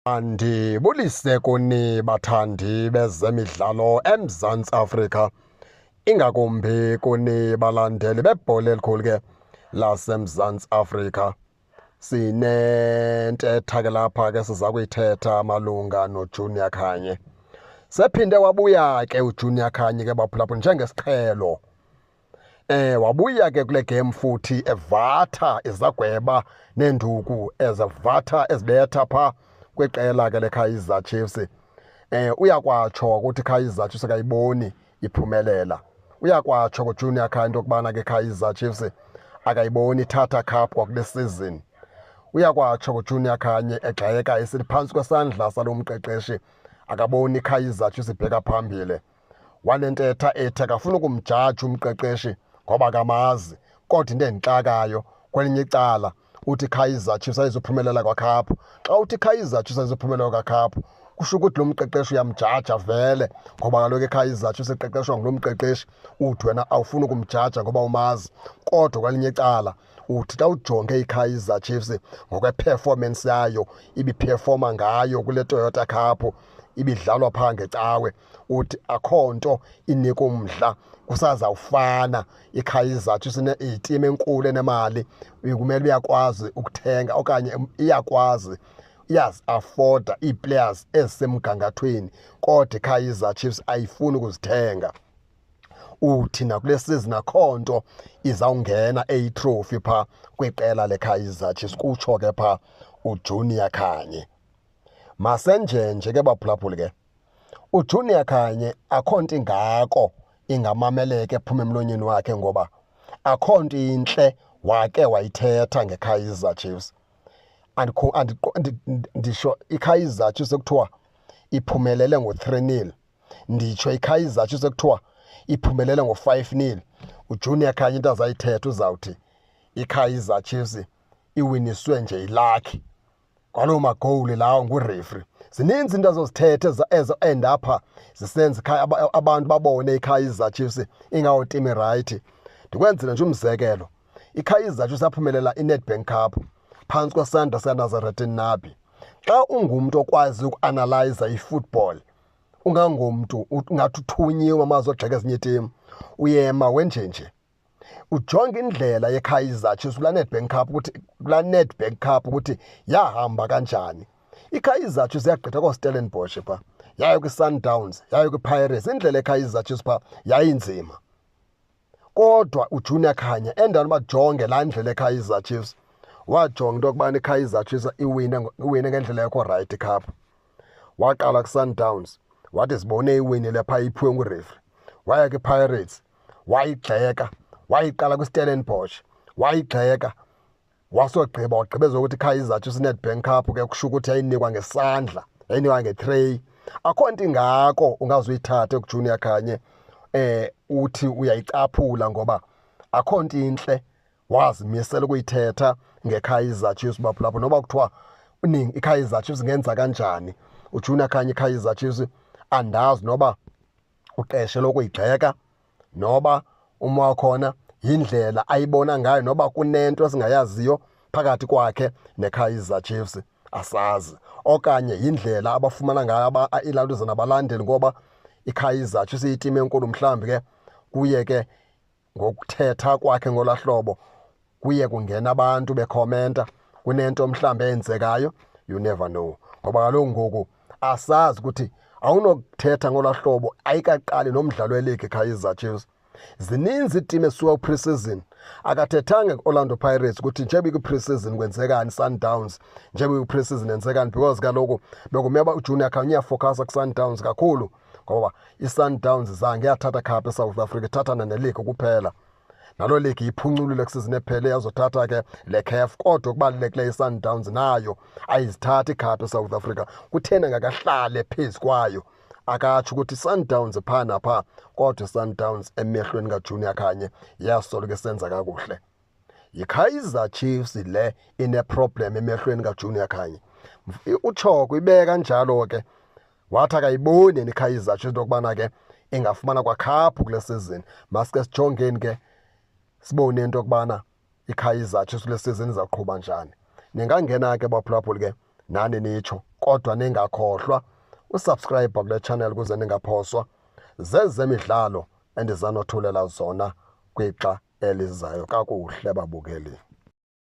Mandibulise kuni bathandi bezemidlalo eMzantsi Afrika, ingakumbi kuni balandeli bebhola elikhulu ke laseMzantsi Afrika. Sinentetha ke lapha ke siza kuyithetha malunga noJunior Khanye. Sephinde wabuya ke uJunior Khanye ke baphulaphula njengesiqhelo. Wabuya ke kule game futhi evatha izagweba neenduku ezivatha ezibetha pha kwiqela ke leKaizer Chiefs. Uyakwatsho ukuthi Kaizer Chiefs akayiboni iphumelela. Uyakwatsho kuJunior Khanye into yokubana ke Kaizer Chiefs akayiboni ithatha cup kwakule season. Uyakwatsho kuJunior Khanye egxeka esithi phantsi kwesandla salo mqeqeshi akaboni iKaizer Chiefs ibheka phambili. Wanentetha ethi akafuni ukumjaja umqeqeshi ngoba akamazi, kodwa into endixakayo kwelinye icala uthi Kaizer Chiefs ayizuphumelela kwakhaphu. Xa uthi Kaizer Chiefs ayizuphumelela kwakhaphu, kusho ukuthi lo mqeqeshi uyamjaja vele, ngoba kaloku iKaizer Chiefs iqeqeshwa ngulo mqeqeshi. Uthi wena awufuni ukumjaja ngoba umazi, kodwa kwelinye icala uthi xa ujonge iKaizer Chiefs ngokwe-performance yayo ibiphefoma ngayo kule Toyota Cup ibidlalwa phaa ngeCawe, uthi akho nto inika umdla, kusazawufana. iKaizer Chiefs itimu enkulu enemali, kumele uyakwazi ukuthenga okanye iyakwazi iyazi-afforda ii-players ezisemgangathweni, kodwa iKaizer Chiefs ayifuni ukuzithenga. Uthi nakule season akho nto izawungena eyi-trophy phaa kwiqela leKaizer Chiefs, kutsho ke phaa uJunior Khanye. Masenjenje ke baphulaphuli ke, uJunior Khanye akho nto ingako ingamameleka ephuma emlonyeni wakhe, ngoba akho nto intle wake wayithetha ngeKaizer Chiefs. Ndisho iKaizer Chiefs ekuthiwa iphumelele ngo-3 nil, nditsho iKaizer Chiefs ekuthiwa iphumelele ngo-5 nil. UJunior Khanye into azayithetha uzawuthi iKaizer Chiefs iwiniswe nje ilakhi kwaloo magowuli lawo ngurefri. Zininzi into azozithetha ezo end apha zisenza abantu babone iKaizer Chiefs ingawo team right. Ndikwenzele nje umzekelo, iKaizer Chiefs yaphumelela iNedbank Cup phantsi kwesandla sikaNazarethin Nabi. Xa ungumntu okwazi ukuanalyza ifootball, ungangomntu ungathi uthunyiwe amazwi ogxeka ezinye iitimu, uyema wenjenje ujonge indlela yeKaizer Chiefs kulaa Nedbank Cup ukuthi kulaa Nedbank Cup ukuthi yahamba kanjani. iKaizer Chiefs yagqitha kooStellenbosch phaa, yayo kwiSundowns, yayo kwiPirates. Indlela yeKaizer Chiefs phaa yayinzima, kodwa uJunior Khanye endaweni uba jonge laa ndlela yeKaizer Chiefs, wajonga into yokubana iKaizer Chiefs iwine ngendlela ekho right icup. Waqala kwiSundowns wathi sibone iwinile phaa iphiwe ngurefri, waya kwiPirates wayigxeka, wayiqala kwiStellenbosch wayigxeka, wasogqiba wagqibeza ukuthi iKaizer Chiefs iNedbank Cup ke kusho ukuthi yayinikwa ngesandla, yayinikwa ngetray. Akho nto ingako ungazuyithatha kuJunior Khanye uthi uyayicaphula, ngoba akho nto intle wazimisela ukuyithetha ngeKaizer Chiefs baphulapho. Noba kuthiwa uningi iKaizer Chiefs ngenza kanjani, uJunior Khanye iKaizer Chiefs andazi noba uqeshe lokuyigxeka, noba uma wakhona yindlela ayibona ngayo, noba kunento esingayaziyo phakathi kwakhe neKaizer Chiefs asazi, okanye yindlela abafumana ngayo ilantuza nabalandeli, ngoba iKaizer Chiefs iyitimu enkulu. Mhlawumbi ke kuye ke ngokuthetha kwakhe ngolaa hlobo kuye kungena abantu bekhomenta kunento mhlawumbi eyenzekayo, you never know, ngoba kaloku ngoku asazi ukuthi awunokuthetha ngolaa hlobo ayikaqali nomdlalo weligi iKaizer Chiefs. Zininzi iitimu ezisuka kwi-pre-season, akathethanga nge-Orlando Pirates ukuthi njengoba ikwi-pre-season kwenzekani, Sundowns njengoba ikwi-pre-season yenzekani, because kaloku bekumele uba uJunior Khanye uyafokhasa ku-Sundowns kakhulu, ngoba i-Sundowns zange yathatha cup eSouth Africa, ithathana neleague kuphela, naloo league iphunculile kwisizini ephele, yazothatha ke le CAF. Kodwa okubalulekileyo i-Sundowns nayo ayizithathi icup eSouth Africa, kutheni angakahlale phezu kwayo akatsho ukuthi i-Sundowns phaa naphaa? Kodwa i-Sundowns emehlweni kaJunior Khanye yasoloko isenza kakuhle. YiKaizer Chiefs le ineproblem emehlweni kaJunior Khanye. Utshoko ibeka kanjalo ke, wathi akayiboni yena iKaizer Chiefs into yokubana ke ingafumana kwakhaphu kule season. Masike sijongeni ke sibone into yokubana iKaizer Chiefs kule season izawuqhuba njani. Ningangena ke baphulaphuli ke nani nitsho. Kodwa ningakhohlwa usubscribe kule channel ukuze ningaphoswa zezemidlalo endizanothulela zona kwixa elizayo. Kakuhle babukeli.